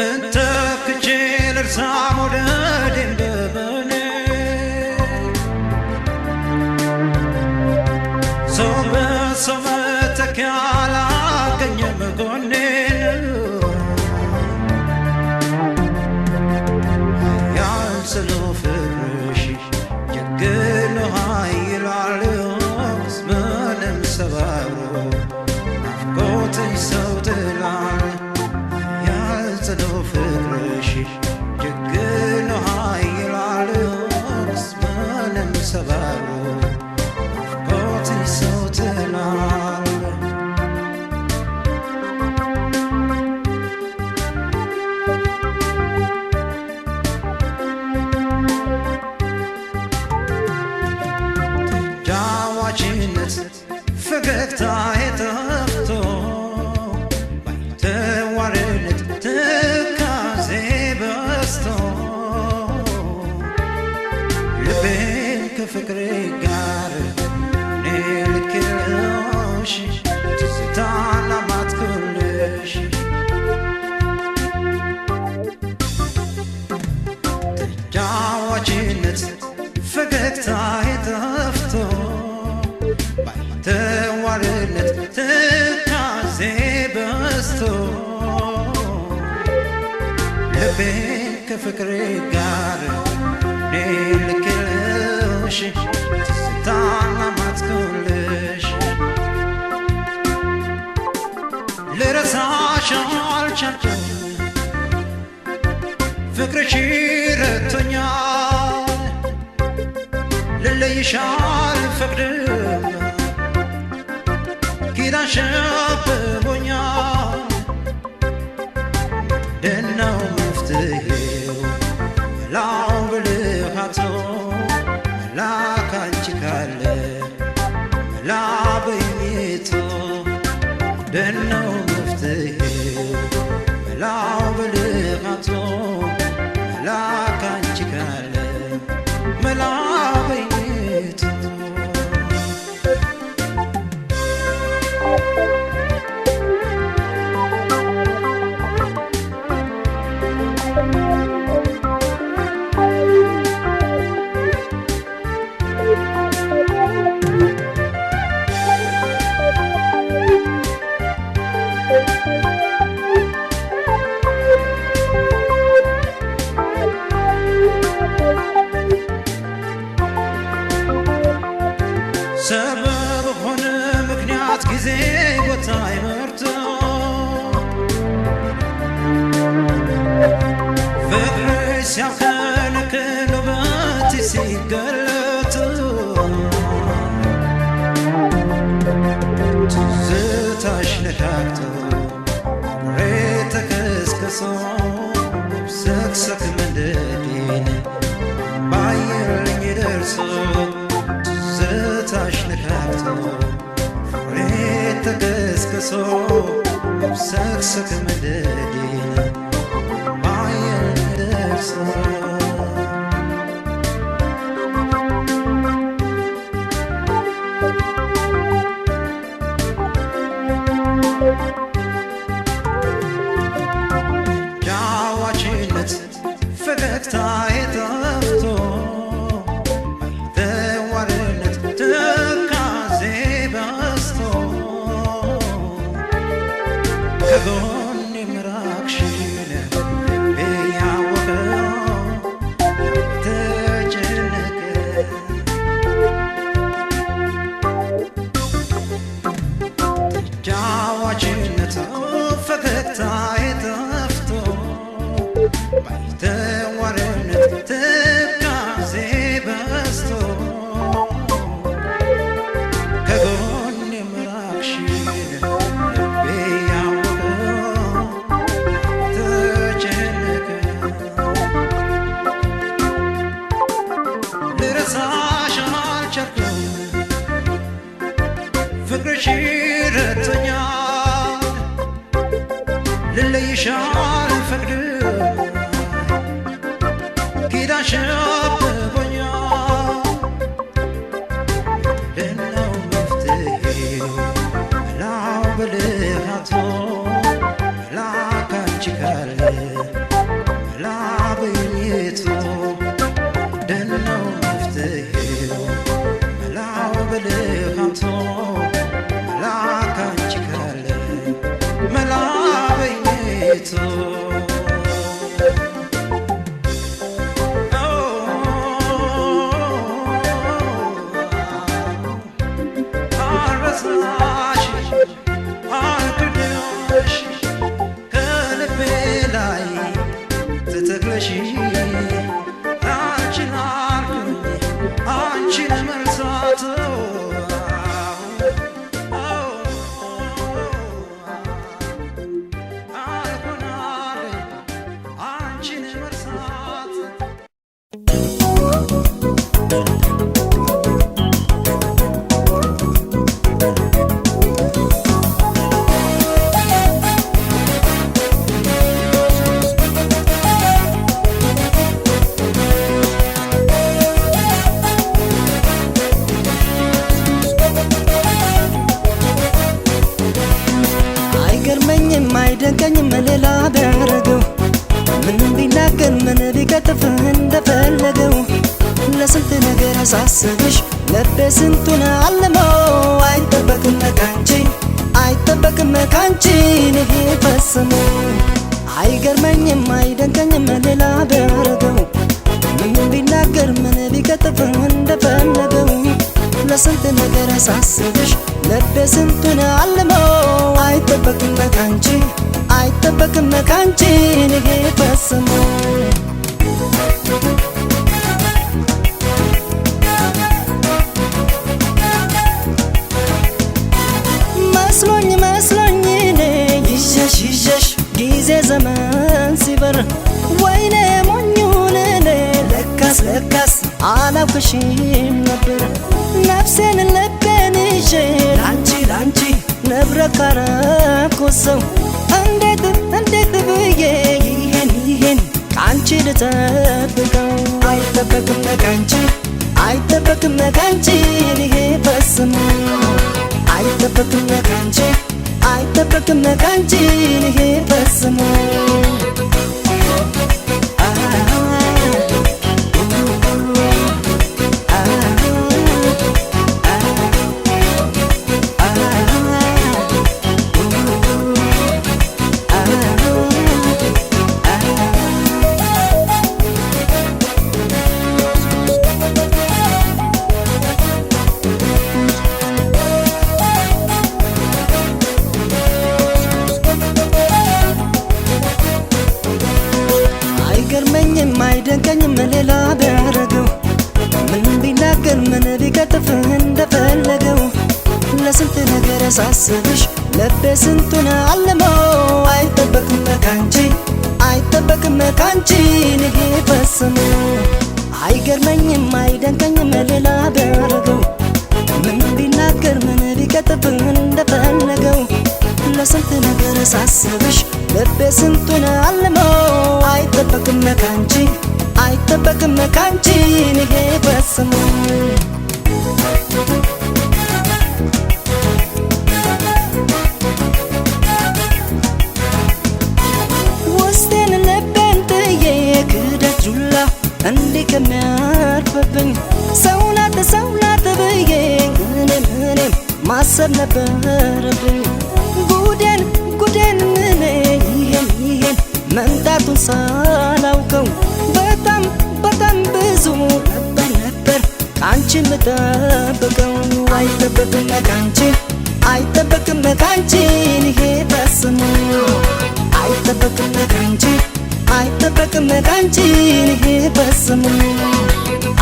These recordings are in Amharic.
ምን ተክቼ ልርሳ መውደዴን በበኔ ሰው በሰው መተኪያ አላገኘም ጎኔን ኃያል ጽኑ ፍቅርሽ ጀግኖ ኃይላል ምንም ሰባብሮ ናፍቆትሽ ሰው ጥሏል ኃያል ጽኑ ፍቅርሽ ጀግኖ ኃይላል ምንም ሰባብሮ ናፍቆትሽ ሰው ጥሏል ተጫዋችነት ፈገግታ የጠፍቶ ባይተዋርነት ትካዜ በዝቶ ልቤን ከፍቅሬ ጋር እኔ ልክልሽ ትዝታና ማትኩልሽ ተጫዋችነት ፈገግታ የጠፍቶ ባይተዋርነት ትካዜ በዝቶ ልቤን ከፍቅሬ ጋር እኔ ልክልሽ ትዝታና ማትኩልሽ ልረሳሽ አልቻልኩም ፍቅርሽ ረድቶኛል ልለይሽ አልፈቅድም ኪዳንሽ አብቦኛል ምንድነው መፍትሄው መላው ብልሃቱ መላ ካንቺ ካለ መላ በይኝቱ ምንድነው መፍትሄው መላው ብልሃቱ መላ ካንቺ ካለ መላ በይኝቱ ሰበብ ሆነ ምክንያት ጊዜ ቦታ አይመርጥ ፍቅርሽ ሲያውከለክል ውበትሽ ሲገለጥ ትዝታሽ ነካክቶ አብሬ ተከስክሶ መብሰክሰክ መንደዴን ባየልኝ ደርሶ ትዝታሽ ነካክቶ ፍሬ ተገስግሶ መብሰክሰክ መንደዴን ባየልኝ ደርሶ ጫዋችነት ፈገግታ የጠፍቶ ባይተዋርነት ትካዜ በዝቶ ከጎኔ ምራቅሽን ልቤ ያወቀው ተጨነቀ ተጫዋችነት ፈገግታ የጠፍቶ ባይተዋርነት ትካዜ በዝቶ ከጎኔ ምራቅሽን ልቤ ያወቀው ተጨነቀ ልረሳሽ አልቻልኩም ፍቅርሽ ረድቶኛል ልለይሽ አልፈቅድም ኪዳንሽ አብቦኛል ምንድነው መፍትሄው መላው ብልሃቱ መላ ካንቺ ካለ ቤቱ። አልረሳሽ አልክድሽ ከልቤ ላይ ተተክለሽ፣ አንቺን አልኩኝ አንቺን መርሳት። አልሆናለኝ አንቺን መርሳት። አይገርመኝም አይደንቀኝም ሌላ ቢያረገው፣ ምንም ቢናገር ምን ቢቀጥፍ እንደፈለገው። ለስንት ነገር አሳስብሽ ልቤ ስንቱን አልመው። አይጠበቅም ካንቺ፣ አይጠበቅም ካንቺ ይሄ ፈጽሞ። አይገርመኝም አይደንቀኝም ሌላ ቢያረገው፣ ምንም ቢናገር ምን ቢቀጥፍ እንደፈለገው። ለስንት ነገር አሳስብሽ ልቤ ስንቱን አልመው። አይጠበቅም ካንቺ፣ አይጠበቅም ካንቺ ይሄ ፈጽሞ። መስሎኝ መስሎኝ እኔ ይዤሽ ይዤሽ ጊዜ ዘመን ሲበር፣ ወይኔ ሞኙን እኔ ለካስ ለካስ አላውቅሽም ነበር። ነፍሴን ልቤን ይዤ ላንቺ ላንቺ ንብረት ካረኩት ሰው፣ እንዴት እንዴት ብዬ ይሄን ይሄን ከአንቺ ልጠብቀው? አይጠበቅም ካንቺ፣ አይጠበቅም ካንቺ ይሄ ፈጽሞ። አይጠበቅም ካንቺ፣ አይጠበቅም ካንቺ ይሄ ፈጽሞ። አይገርመኝም አይደንቀኝም ሌላ ቢያረገው፣ ምንም ቢናገር ምን ቢቀጥፍ እንደፈለገው። ለስንት ነገር ሳስብሽ ልቤ ስንቱን አልመው። አይጠበቅም ካንቺ፣ አይጠበቅም ካንቺ ይሄ ፈጽሞ። አይገርመኝም አይደንቀኝም ሌላ ቢያረገው፣ ምንም ቢናገር ምን ቢቀጥፍ እንደፈለገው። ለስንት ነገር ሳስብሽ ልቤ ስንቱን አልመው። አይጠበቅም ካንቺ፣ አይጠበቅም ካንቺ ይሄ ፈጽሞ። ውስጤን ልቤን ጥዬ ክደት ዱላ እንዲህ ከሚያርፍብኝ፣ ሰው ናት ሰው ናት ብዬ እኔም እኔም ማሰብ ነበረብኝ። ጉዴን ጉዴን እኔ ይሄን ይሄን መምጣቱን ሳላውቀው፣ በጣም በጣም ብዙ ነበር ነበር ከአንቺ የምጠብቀው። አይጠበቅም ካንቺ፣ አይጠበቅም ካንቺ ይሄ ፈጽሞ። አይጠበቅም ካንቺ፣ አይጠበቅም ካንቺ ይሄ ፈጽሞ።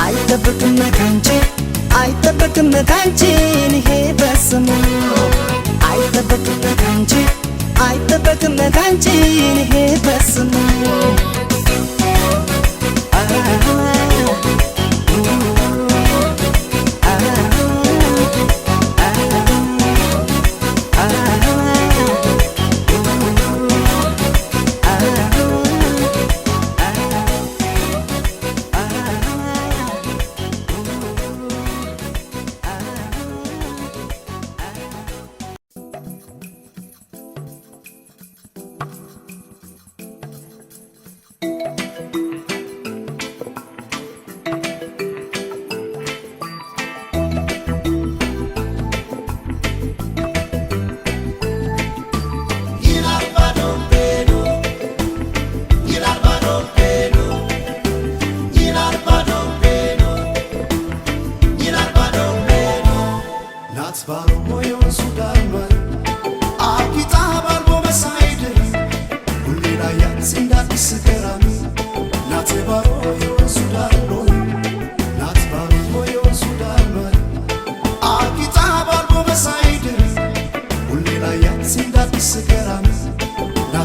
አይጠበቅም ካንቺ፣ አይጠበቅም ካንቺ ይሄ ፈጽሞ። አይጠበቅም ካንቺ፣ አይጠበቅም ካንቺ ይሄ ፈጽሞ።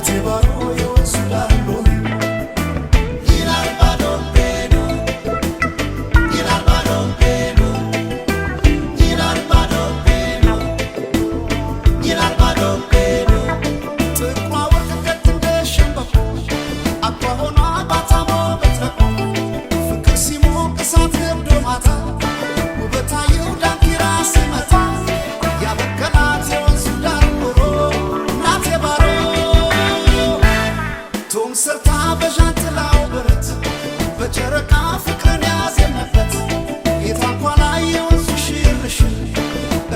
ናቴ ባሮ የወንዙ ዳር ሎሚ ይላል ባዶ ቤኑ ይላል ባዶ ቤኑ ይላል ባዶ ቤኑ ይላል ባዶ ቤኑ ጥቁሯ ወርቅ ቀጥ እንደ ሸምበቆ አኳ ሆኗ ባታሞ በትረቆ ፍቅር ሲሞቅ እሳት ነዶ ማታ ውበታየው ዳንኪራ ሲመታ ያበቀላት የወንዙ ዳር ኖሮ ናቴ ባሮ ቶም ሰርታ በዣንጥላው ብረት በጨረቃ ፍቅርን ያዜመበት የታንኳ ላይ የወንዙ ሽርሽር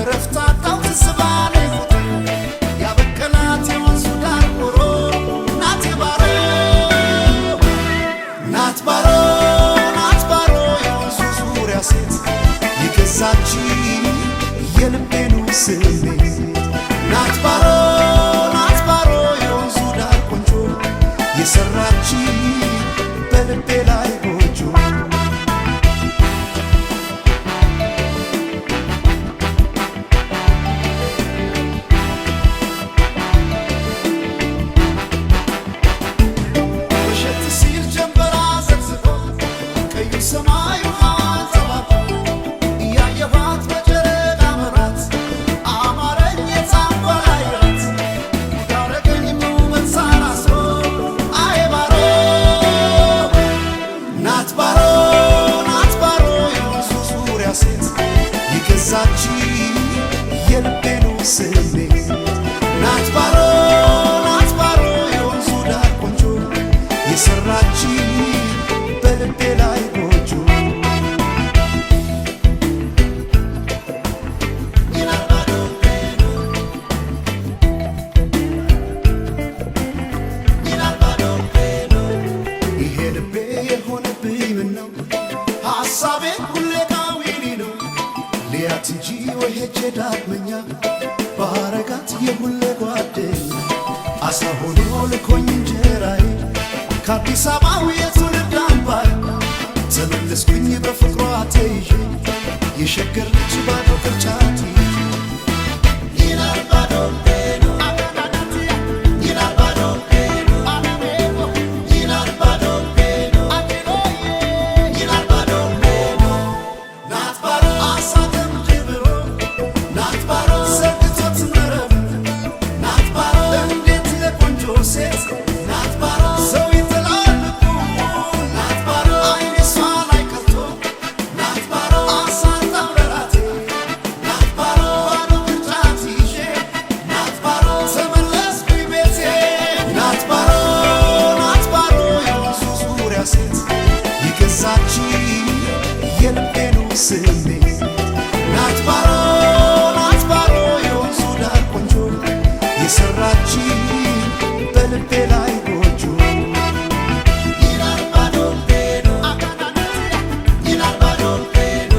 እረፍት አጣው ትዝ ባለኝ ቁጥር ያበቀላት የወንዙ ዳር ኖሮ ናቴ ባሮ ናት ባሮ ናት ባሮ የወንዙ ዙሪያ ሴት የገዛች የልቤኑ ስሜት ናት ባሮ ናት ባሮ የወንዙ ዳር ቆንጆ የሰራች በልቤ ላይ ጎጆ። መሸት ሲል ጀንበራ ዘቅዝቆ ቀዩ ሰማይ ውሃዋን ጠባቆ እያየኋት በጨረቃ መብራት አማረኝ የታንኳ ላይ ራት ጉድ አረገኝ ውበት ሳር አስሮ አይ ባሮ ናት ባሮ ናት ባሮ የወንዙ ዙሪያ ሴት የገዛች የልቤኑ ስሜት ናት ባሮ ናት ባሮ የወንዙ ዳር ቆንጆ የሰራች በልቤ ላይ ጎጆ ይላል ባዶ ቤኑ ይላል ባዶ ቤኑ ይሄ ልቤ የሆነብኝ ምነው ሐሳቤ ሁሌ ቃዊኒ ነው ሊያት እንጂ ወይ ሄጄ ዳግመኛ ባረጋት የሁሌ ጓደኛ አሳ ሆኖ ልኮኝ እንጀራዬ ከአዲስ አበባው የትውልድ አምባዬ ተመለስኩኝ በፍቅሯ ተይዤ የሸገር ልጅ ባዶ ቅርጫት ይዤ ይላል ባዶ ቤኑ ይላል ባዶ ቤኑ ይላል ባዶ ቤኑ ይላል ባዶ ቤኑ ናት ባሮ አሳ ተምድብሮ ናት ባሮ ዘርግቶት መረብ ናት ባሮ እንዴት ለቆንጆ ሴት ናት ባሮ ሰው ይጥላል ልቡን ናት ባሮ አይኔ እሷ ላይ ቀርቶ ናት ባሮ አሳ ጣምረራቴ ናት ባሮ ባዶ ቅርጫት ይዤ ናት ባሮ ተመለስኩኝ ቤቴ ናት ባሮ ናት ባሮ የወንዙ ዙሪያ ሴት የገዛች የልቤኑ ስሜት ናት ባሮ ናት ባሮ የወንዙ ዳር ቆንጆ የሰራች በልቤ ላይ ጎጆ ይላል ባዶ ቤኑ ይላል ባዶ ቤኑ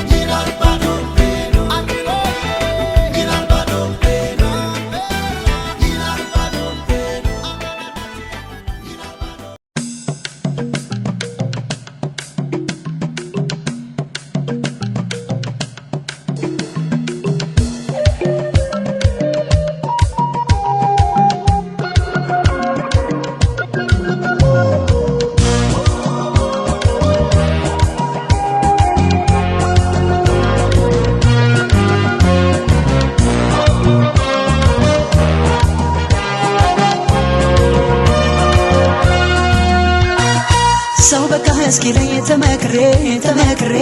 ይላል ባዶ ቤኑ ይላል ባዶ ቤኑ ይላል ባዶ ቤኑ ይላል ባዶ ሰው በቃ እስኪለኝ ተመክሬ ተመክሬ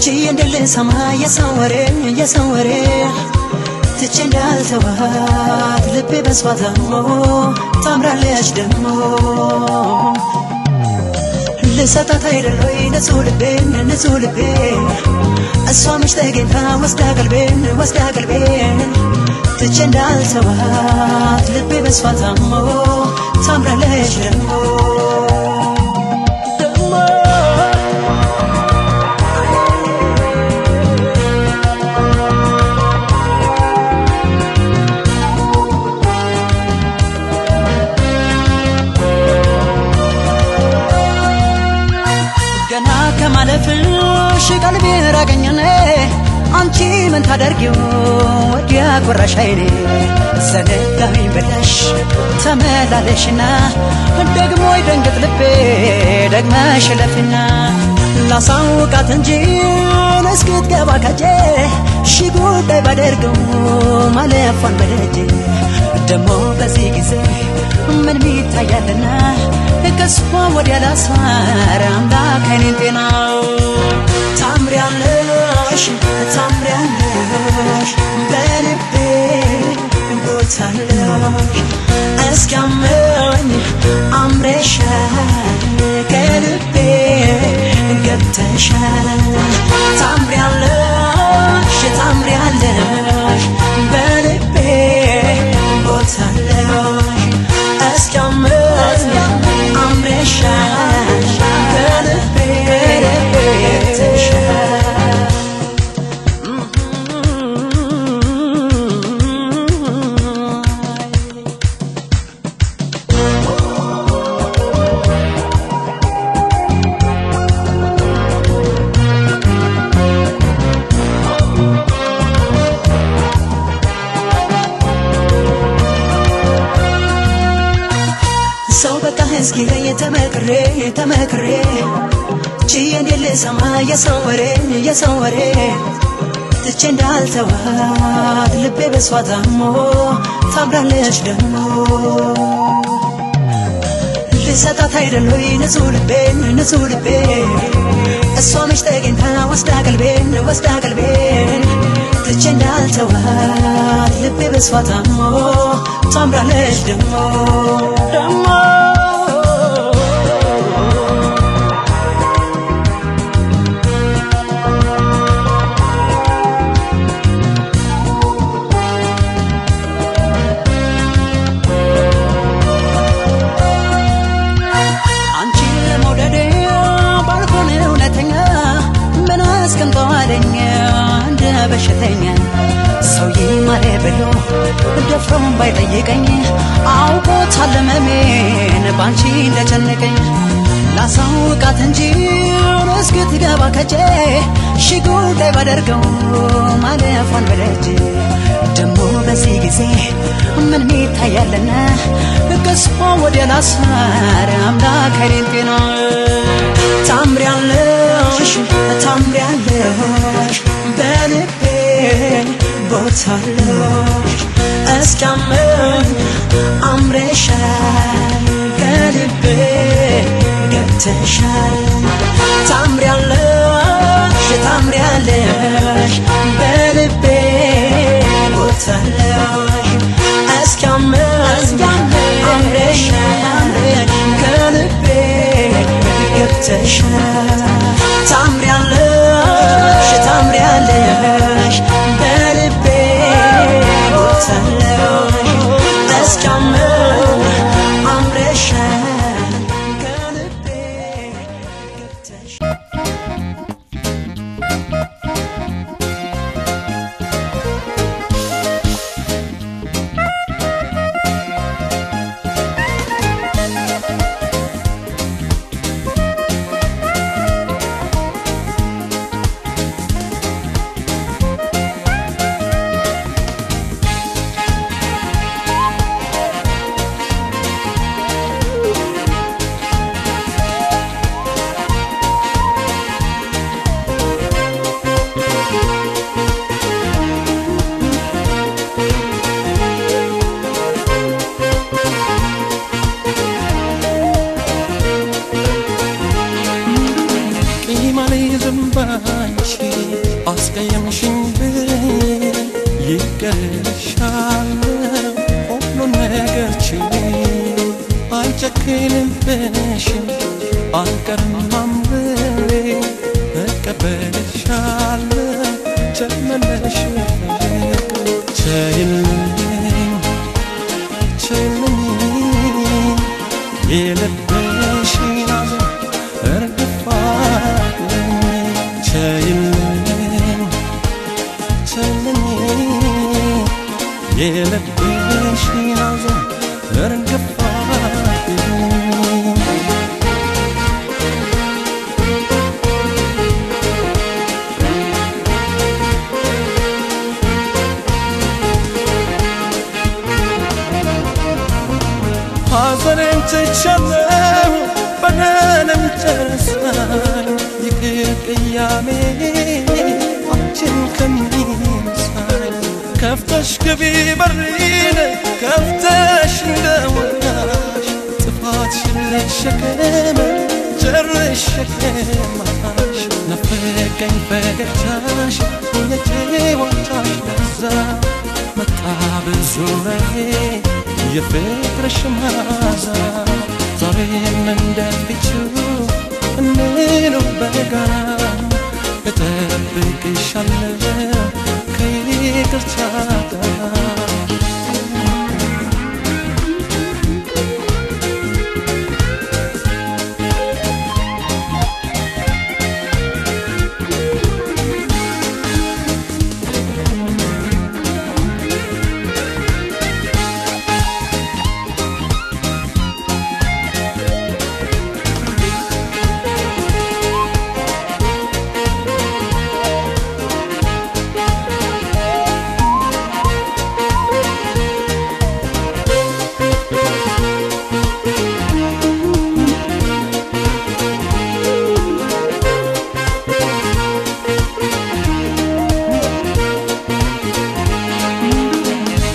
ችዬ እንድልሰማ የሰው ወሬ የሰው ወሬ ትቼ እንዳልተዋት ልቤ በሷ ታሞ ታምራለች ደሞ ልሰጣት አይደል ወይ ንጹህ ልቤን ንጹህ ልቤን እሷ መች ተገኝታ ወስዳ ቀልቤን ወስዳ ቀልቤን ትቼ እንዳልተዋት ልቤ በሷ ታሞ ታምራለች ደሞ ደሞ። ገና ከማለፍሽ ቀልቤ ራቀኝኔ አንቺ ምን ታደርጊው ወዲያ ጎራሽ አይኔ ዘነጋኸኝ ብለሽ ተመላለሽና ደግሞ ይደንግጥ ልቤ ደግመሽ ለፍና ላሳውቃት እንጂ እስክትገባ ከጄ ሺ ጉዳይ ባደርገው ማለፏን በደጄ ደሞ በዚህ ጊዜ ምን ሚታያልና ከሷ ወዲያ ላሳር አምላክ አይኔን ጤና ታምሪያለሽ ታምሪያለሽ በልቤ ቦታለሽ እስኪያመኝ አምረሻል ከልቤ ገብተሻል ታምሪያለሽ ታምሪያለሽ በልቤ ቦታለሽ እስኪያመኝ አምረሻል ከልቤ ገብተሻል ሰው በቃ እስኪለኝ ተመክሬ ተመክሬ ችዬ እንዴት ልሰማ የሰው ወሬ የሰው ወሬ ትቼ እንዳልተዋት ልቤ በሷ ታሞ ታምራለች ደሞ ልሰጣት አይደል ወይ ንጹህ ልቤን ንጹህ ልቤን እሷ መች ተገኝታ ወስዳ ቀልቤን ወስዳ ቀልቤን ትቼ እንዳልተዋት ልቤ በሷ ታሞ ታምራለች ደሞ ደሞ አንቺን ለመውደድ ባልሆነ እውነተኛ ምን አስቀምጠዋለኝ እንደ በሽተኛ ሰው ይማረ ብሎ ደፍሮም ባይጠይቀኝ አውቆታል ህመሜን ባንቺ እንደጨነቀኝ ላሳውቃት እንጂ እስክትገባ ከጄ ሺ ጉዳይ ባደርገው ማለፏን በደጅ ደሞ በዚህ ጊዜ ምን ሚታያለና ከሷ ወዲያ ላሳር አምላክ አይኔን ጤና ታምሪያለሽ ታምሪያለሽ በልቤ ቦታለሽ እስኪያመኝ አምረሻል ከልቤ ገብተሻል ታምሪያለሽ ታምሪያለሽ በልቤ ቦታለሽ እስኪያመኝ አምረሻል ከልቤ ገብተሻል ታምሪያለሽ ታምሪያለሽ በልቤ ቦታለሽ እስኪያመኝ አምረሻል ከልቤ ገብተሻል ቂም ባንቺ አስቀየምሽኝ ብዬ ይቅርልሻለሁ ሁሉን ነገር ችዬ አልጨክንብሽም አልቀርም አምሬ እቀበልሻለሁ ተመለሽ ፍቅር ቸይልኝ ቸይልኝ የልብሽን ሐዘን እርግፍ አድርጊልኝ ቸይልኝ ቸይልኝ የልብሽን ሐዘን እርግፍ አድርጊልኝ። ሐዘኔን ትቻለሁ በደሌም ተረሳኝ። ይቅር ቅያሜ አንቺን ከሚነሳኝ ከፍተሽ ግቢ በሬን ከፍተሽ እንደወጣሽ ጥፋትሽን ልሸከም ጨርሼ ከማሽ። ናፈቀኝ ፈገግታሽ የጨዋታሽ ለዛ መጣ በዙሪያዬ የፍቅርሽ መዓዛ። ዛሬም እንደፊቱ እንኑር በጋራ እጠብቅሻለሁ ከይቅርታ ጋር።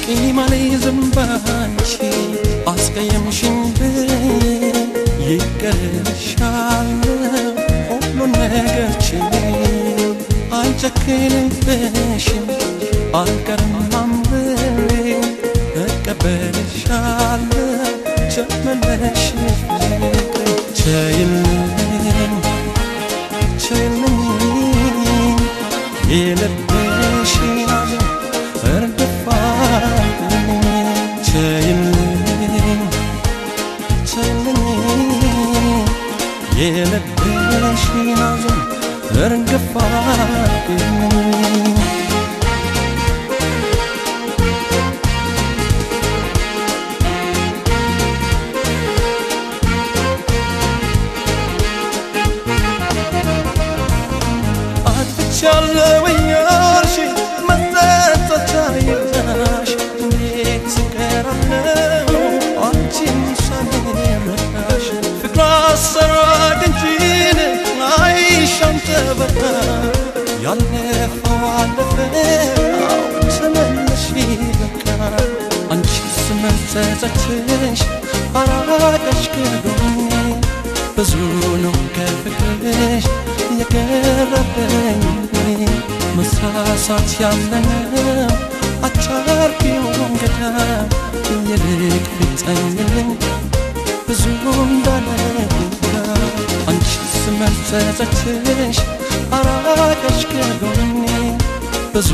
ቂም አልይዝም ባንቺ አስቀየምሽኝ ብዬ ይቅር እልሻለሁ ሁሉን ነገር ችዬ። አልጨክንብሽም አልቀርም አምሬ እቀበልሻለሁ ቸመለሽ ፍቅሬ። ቸይልኝ ቸይልኝ የልብሽን ሐዘን እርግፍ አድርጊልኝ። ቸይልኝ ቸይልኝ የልብሽን ሐዘን እርግፍ አድርጊልኝ። አጥፍቻለሁ እያልሽ መጸጸት አይብዛሽ። እንዴት እቀራለሁ አንቺን ሳልረዳሽ? ፍቅር አሰራቅ እንጂን አይሻም ጠበቃ። ያለፈው አለፈ አዎ ተመለሽ በቃ። አንቺስ መጸጸትሽ አራቀሽ ከጎኔ ብዙ ነው ከፍቅርሽ የቀረበኝ። መሳሳት ያለነው አታርጊው ገዳም ይልቅ ፍጠኝልኝ ብዙ እንዳለጎዳ። አንቺስ መጸጸትሽ አራቀሽ ከጎኔ ብዙ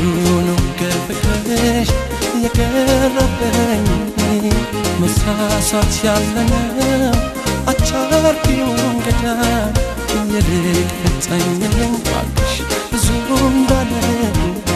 ነው ከፍቅርሽ የቀረበኝ። መሳሳት ያለነው አታርጊው ገዳም ይልቅ ፍጠኝልኝ እባክሽ ብዙ እንዳለጎዳ።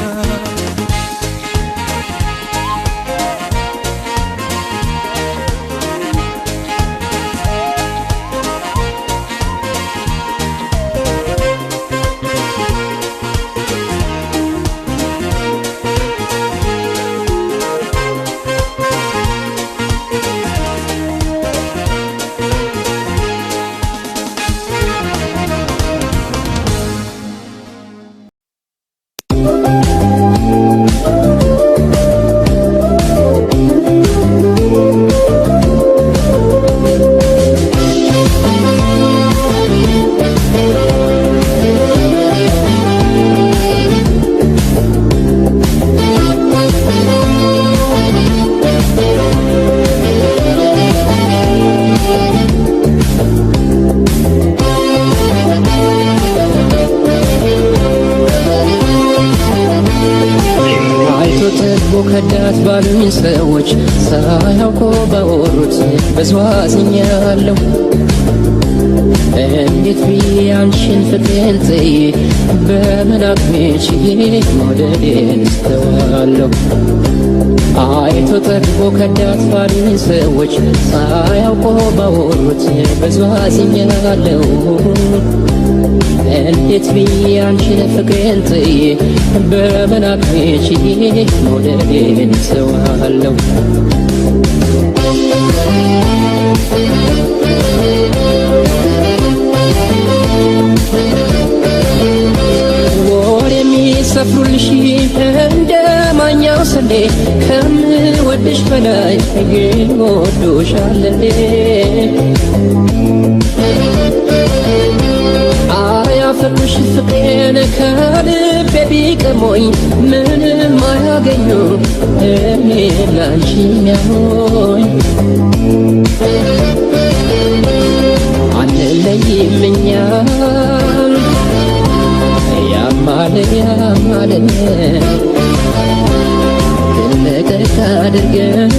አይቶ ጠግቦ ከዳት ባሉኝ ሰዎች ሳያውቁ ባወሩት ብዙ አዝኛለሁ። እንዴት ብዬ አንቺን ፍቅሬን ጥዬ በምን አቅሜ ችዬ መውደዴን እስተዋለሁ? አይቶ ጠግቦ ከዳት ባሉኝ ሰዎች ሳያውቁ ባወሩት ብዙ አዝኛለሁ። እንዴት ብዬ አንቺን ፍቅሬን ጥዬ በምን አቅሜ ችዬ መውደዴን እተዋለሁ? ከምወድሽ በላይ ግን ወዶሻል እንዴ? አያፈቅሩሽ ፍቅሬን ከልቤ ቢቀሞኝ ምንም አያገኙ እኔ ላንቺ የሚያሞኝ። አንለይም እኛም፣ ያማለ ያማለ ግን ለቀቅ አድርገው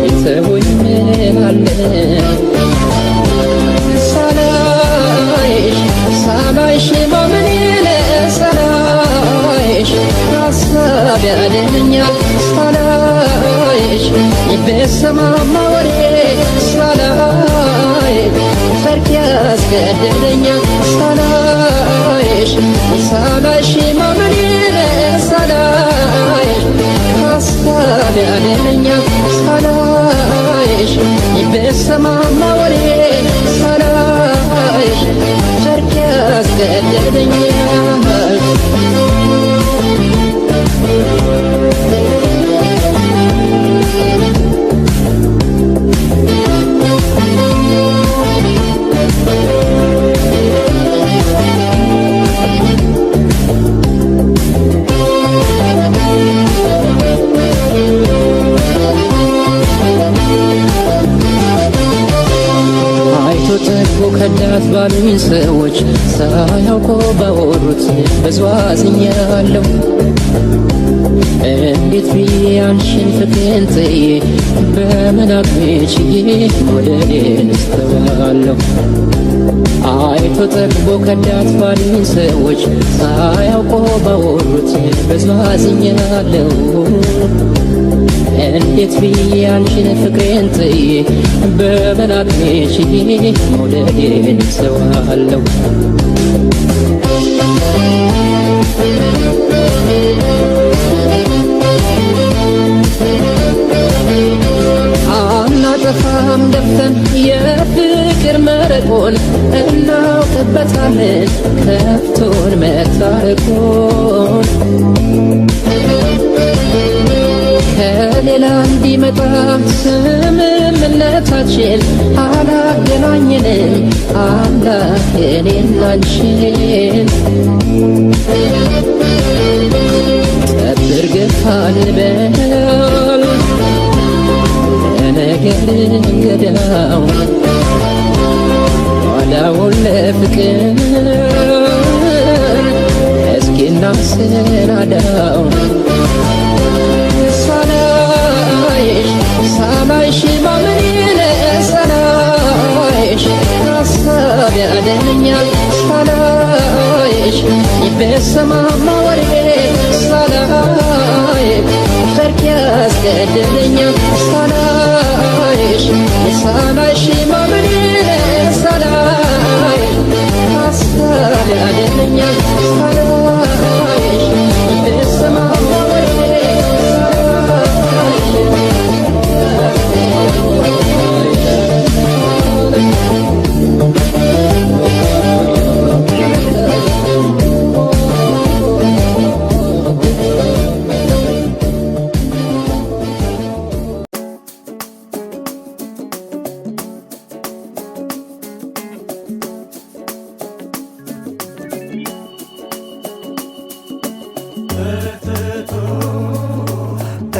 የተወኝ ምን አለ? ሳላይሽ ሳላይሽ ማመኔን ሳላይሽ ሀሳብ ያደነኛል፣ ሳላይሽ በሰማማ ወሬ ሳላይ ፈርቅ ያስገደደኛል። ሳላይሽ ሳላይሽ ማመኔን ሳላይሽ ሀሳብ ያደነኛል፣ ሳላይሽ በሰማማ ወሬ ሳላይሽ ጨርቅ ያስገደደኛል። አይቶ ጠግቦ ከዳት ባሉኝ ሰዎች ሳያውቁ ባወሩት ብዙ አዝኛለሁ። እንዴት ብዬ አንቺን ፍቅሬን ጥዬ በምን አቅሜ ችዬ መውደዴን እስተዋለሁ? አይቶ ጠግቦ ከዳት ባሉኝ ሰዎች ሳያውቁ ባወሩት ብዙ አዝኛለሁ። እንዴት ብዬ አንቺን ፍቅሬን ጥዬ በምን አቅሜ ችዬ መውደዴን እስተዋለሁ? አናጠፋም ደፍተን የፍቅር መረቁን፣ እናውቅበታለን ከፍቶን መታረቁን። ከሌላ እንዲመጣ ስምምነታችን አላገናኘንም አምላክ እኔና አንቺን። ጠብር ገፋ እንበል ለነገር እንገዳው ኋላውን ለፍቅር እስኪ እናሰናዳው። ሳላይሽ ሳላይሽ ማመኔን ሳላይሽ ሀሳብ ያደነኛል፣ ሳላይሽ በሰማማ ወሬ ሳላይ ፈርቅ ያስገደደኛል። ሳላይሽ ሳላይሽ ማመኔን ሳላይሽ ሀሳብ ያደነኛል፣ ሳላይሽ በሰማማ ወሬ ሳላይሽ።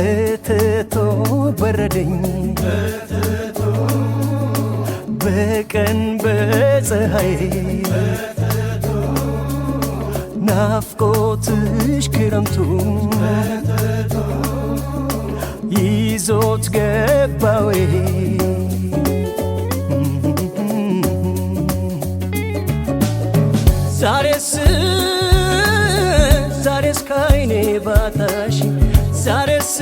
እትቶ በረደኝ በቀን በፀሐይ፣ ናፍቆትሽ ክረምቱ ይዞት ገባዌ። ዛሬስ ዛሬስ ካይኔ ባጣሽ፣ ዛሬስ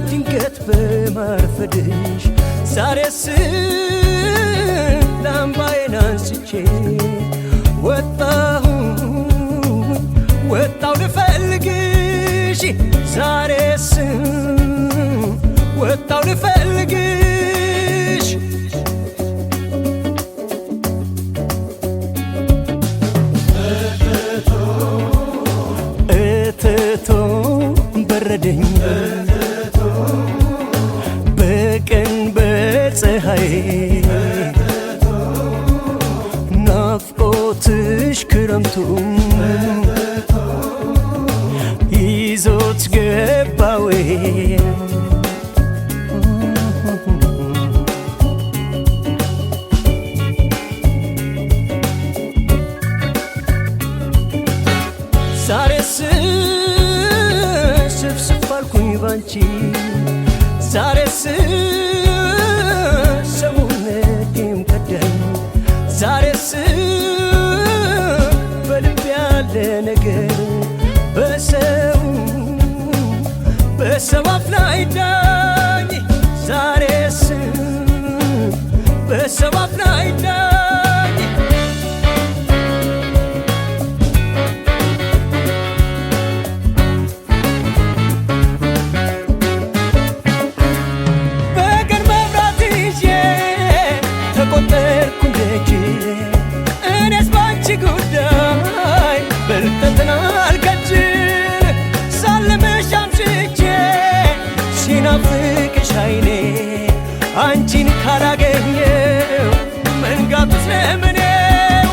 ድንገት በማርፈድሽ፣ ዛሬስ ላምባዬን አንስቼ ወጣሁ ወጣሁ ልፈልግሽ፣ ዛሬስ ወጣሁ ልፈልግሽ። በቀን በፀሐይ ናፍቆትሽ ክረምቱ ይዞት ገባዌ ዛሬስ ስፍስፍ አልኩኝ ባንቺ ዛሬስ ሰውነቴም ከዳኝ ዛሬስ በልብ ያለ ነገር በሰው አፍ ላይ ዳኝ ዛሬስ በሰው አፍ ላይ ዳኝ። በቀን መብራት ይዤ ተቆጠርኩ እንደጅ እኔስ ባንቺ ጉዳይ ብልጠትን አልከጅል ሳልምሽ አምሽቼ ሲናፍቅሽ አይኔ አንቺን ካላገኘው መንጋቱ ስለምኔው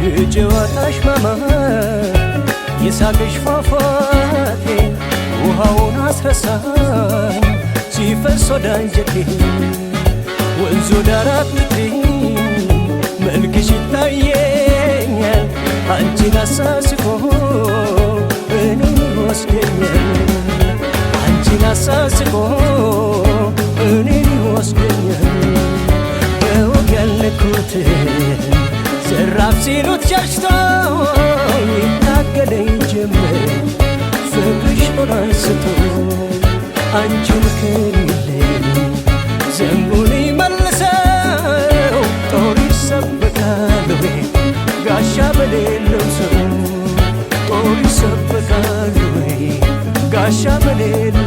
የጨዋታሽ ማማር የሳቅሽ ፏፏቴ ውሃውን አስረሳኝ ሲፈስ ወደ አንጀቴ ወንዙ ዳር አትጥሪኝ መልክሽ ይታየኛል አንቺን አሳስቆ እኔን ይወስደኛል አንቺን አሳስቆ እኔን ይወስደኛል። በወግ ያልነኩትን ዘራፍ ሲሉት ሸሽቶ ይታገለኝ ጀመር ፍቅርሽ ጦር አንስቶ አንቺን ከሌለኝ ዘንጉን ይመልሰው ጦር ይሰበካል ወይ ጋሻ በሌለው ሰው ጦር ይሰበካል ወይ ጋሻ በሌለው